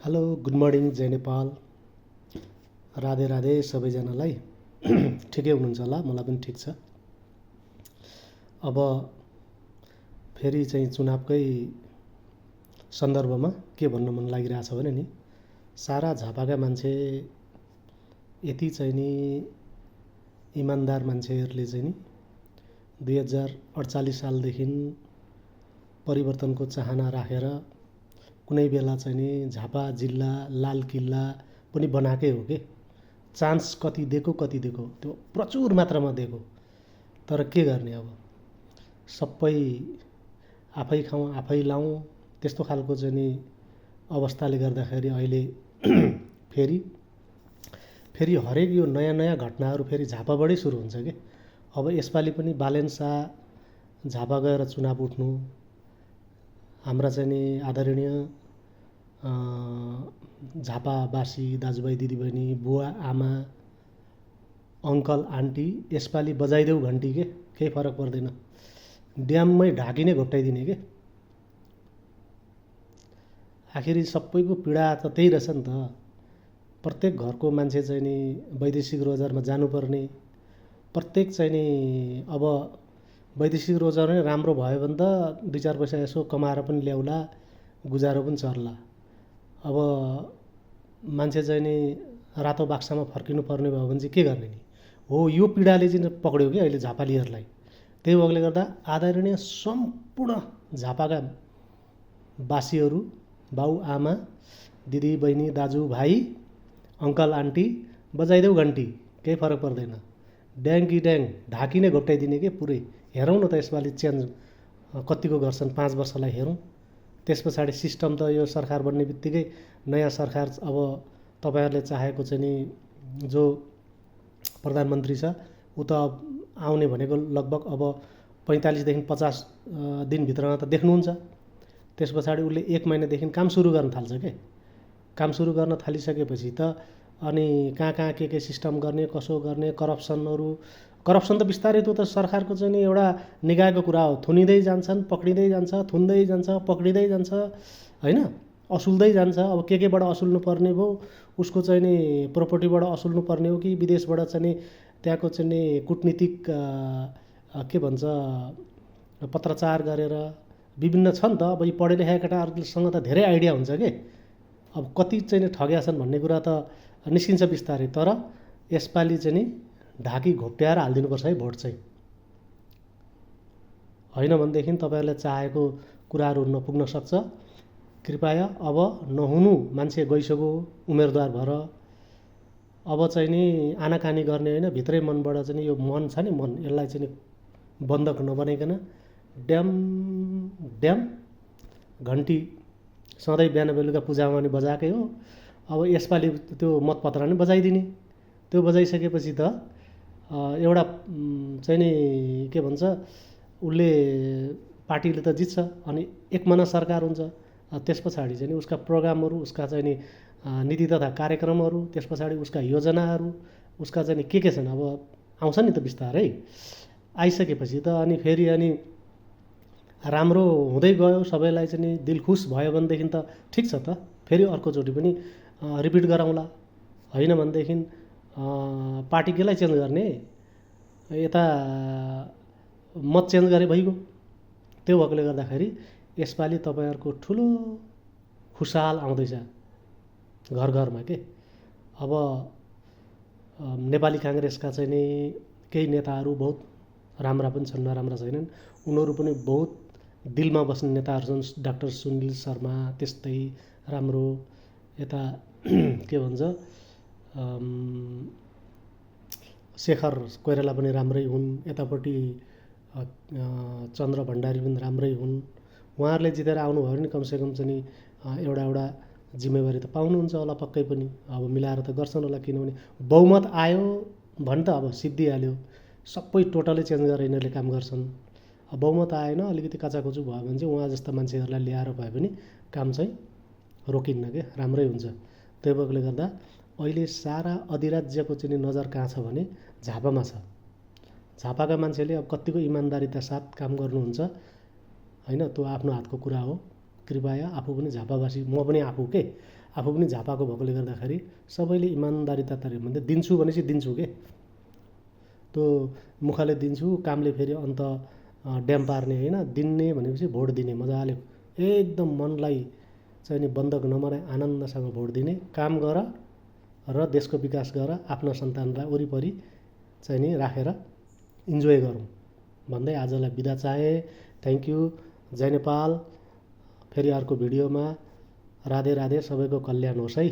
Hello good morning जय नेपाल। राधे राधे सबैजनालाई। ठिकै हुनुहुन्छ होला, मलाई पनि ठिक छ। अब फेरि चाहिँ चुनावकै सन्दर्भमा के भन्न मन लागिरहेछ भने नि, सारा झापाका मान्छे यति चाहिँ नि इमान्दार मान्छेहरूले चाहिँ नि 2048 सालदेखि परिवर्तनको चाहना राखेर कुनै बेला चाहिँ नि झापा जिल्ला लाल किल्ला पनि बनाएकै हो के। चान्स कति दिएको त्यो प्रचुर मात्रामा दिएको, तर के गर्ने अब सबै आफै खाउँ आफै लाउँ त्यस्तो खालको चाहिँ नि अवस्थाले गर्दाखेरि अहिले फेरि हरेक यो नयाँ नयाँ घटनाहरू फेरि झापाबाटै सुरु हुन्छ के। अब यसपालि पनि बालेन शाह झापा गएर चुनाव उठ्नु, हाम्रा चाहिँ नि आदरणीय झापावासी दाजुभाइ दिदीबहिनी बुवा आमा अङ्कल आन्टी यसपालि बजाइदेऊ घन्टी के, केही फरक पर्दैन। ड्याममै ढाकिने घोप्टाइदिने के। आखिरी सबैको पीडा त त्यही रहेछ नि त। प्रत्येक घरको मान्छे चाहिँ नि वैदेशिक रोजगारमा जानुपर्ने, प्रत्येक चाहिँ नि अब वैदेशिक रोजगार नै राम्रो भयो भने त 2-4 पैसा यसो कमाएर पनि ल्याउला, गुजारो पनि चल्ला। अब मान्छे चाहिँ नि रातो बाक्सामा फर्किनु पर्ने भयो भने चाहिँ के गर्ने नि हो। यो पीडाले चाहिँ पक्ड्यो कि अहिले झापालीहरूलाई। त्यही भएकोले गर्दा आदरणीय सम्पूर्ण झापाका वासीहरू, बाउ आमा दिदी बहिनी दाजु भाइ अङ्कल आन्टी बजाइदेऊ घन्टी, केही फरक पर्दैन। ड्याङ कि ड्याङ ढाकिने घोप्टाइदिने के पुरै। हेरौँ न त यसपालि चेन्ज कतिको गर्छन्, 5 वर्षलाई हेरौँ। त्यस पछाडि सिस्टम त यो सरकार बन्ने बित्तिकै नयाँ सरकार अब तपाईँहरूले चाहेको चाहिँ नि जो प्रधानमन्त्री छ ऊ त आउने भनेको लगभग अब 45 देखि 50 दिनभित्रमा त देख्नुहुन्छ। त्यस पछाडि उसले 1 महिनादेखि काम सुरु गर्न थाल्छ के। काम सुरु गर्न थालिसकेपछि त अनि कहाँ के सिस्टम गर्ने, कसो गर्ने, करप्सन त बिस्तारै त्यो त सरकारको चाहिँ नि एउटा निगाहको कुरा हो। थुनिँदै जान्छन्, पक्रिँदै जान्छ, थुन्दै जान्छ, पक्रिँदै जान्छ, होइन, असुल्दै जान्छ। अब केबाट असुल्नु पर्ने भयो, उसको चाहिँ नि प्रोपर्टीबाट असुल्नु पर्ने हो कि विदेशबाट चाहिँ नि त्यहाँको चाहिँ नि कुटनीतिक के भन्छ पत्रचार गरेर विभिन्न छ नि त। अब यी पढे लेखेका केटाहरूसँग त धेरै आइडिया हुन्छ के। अब कति चाहिँ नि ठग्या छन् भन्ने कुरा त निस्किन्छ बिस्तारै। तर यसपालि चाहिँ नि ढाकी घोप्ट्याएर हालिदिनुपर्छ है भोट चाहिँ। होइन भनेदेखि तपाईँहरूले चाहेको कुराहरू नपुग्न सक्छ। कृपया अब नहुनु, मान्छे गइसक्यो उम्मेदवार भएर। अब चाहिँ नि आनाकानी गर्ने होइन, भित्रै मनबाट चाहिँ नि यो मन छ नि मन, यसलाई चाहिँ नि बन्धक नबनाइकन ड्याम ड्याम घन्टी सधैँ बिहान बेलुका पूजामा पनि बजाएकै हो। अब यसपालि त्यो मतपत्र नै बजाइदिने। त्यो बजाइसकेपछि त एउटा चाहिँ नि के भन्छ उसले पार्टीले त जित्छ अनि एकमना सरकार हुन्छ। त्यस पछाडि चाहिँ नि उसका प्रोग्रामहरू, उसका चाहिँ नि नीति तथा कार्यक्रमहरू, त्यस पछाडि उसका योजनाहरू, उसका चाहिँ नि के छन् अब आउँछ नि त बिस्तारै। आइसकेपछि त अनि फेरि अनि राम्रो हुँदै गयो, सबैलाई चाहिँ नि दिल खुस भयो भनेदेखि त ठिक छ त। फेरि अर्कोचोटि पनि रिपिट गराउँला। होइन भनेदेखि पार्टी केलाई चेन्ज गर्ने, यता मत चेन्ज गरे भइगयो। त्यो भएकोले गर्दाखेरि यसपालि तपाईँहरूको ठुलो खुसाल आउँदैछ घर घरमा के। अब नेपाली काङ्ग्रेसका चाहिँ नि केही नेताहरू बहुत राम्रा पनि छन्, नराम्रा छैनन्। उनीहरू पनि बहुत दिलमा बस्ने नेताहरू छन्। डाक्टर सुनिल शर्मा त्यस्तै राम्रो, यता के भन्छ शेखर कोइराला पनि राम्रै हुन्, यतापट्टि चन्द्र भण्डारी पनि राम्रै हुन्। उहाँहरूले जितेर आउनुभयो भने कमसेकम चाहिँ नि एउटा जिम्मेवारी त पाउनुहुन्छ होला पक्कै पनि। अब मिलाएर त गर्छन् होला, किनभने बहुमत आयो भने त अब सिद्धिहाल्यो। सबै टोटलै चेन्ज गरेर यिनीहरूले काम गर्छन्। अब बहुमत आएन, अलिकति काचाकुचु भयो भने चाहिँ उहाँ जस्ता मान्छेहरूलाई ल्याएर भए पनि काम चाहिँ रोकिन्न के, राम्रै हुन्छ। त्यही भएकोले गर्दा अहिले सारा अधिराज्यको चाहिँ नजर कहाँ छ भने झापामा छ। झापाका मान्छेले अब कत्तिको इमान्दारिता साथ काम गर्नुहुन्छ होइन, त्यो आफ्नो हातको कुरा हो। कृपया आफू पनि झापावासी, म पनि आफू पनि झापाको भएकोले गर्दाखेरि सबैले इमान्दारिता तरिका भन्दै दिन्छु भनेपछि दिन्छु के। त्यो मुखले दिन्छु, कामले फेरि अन्त ड्याम पार्ने होइन, दिने भनेपछि भोट दिने मजाले एकदम मनलाई चाहिँ नि बन्धक नबनाई आनन्दसँग भोट दिने, काम गर र देशको विकास गर, आफ्नो सन्तानलाई वरिपरि चाहिँ नि राखेर इन्जोय गरौँ भन्दै आजलाई बिदा चाहे। थ्याङ्क यू, जय नेपाल। फेरि अर्को भिडियोमा राधे राधे, सबैको कल्याण होस् है।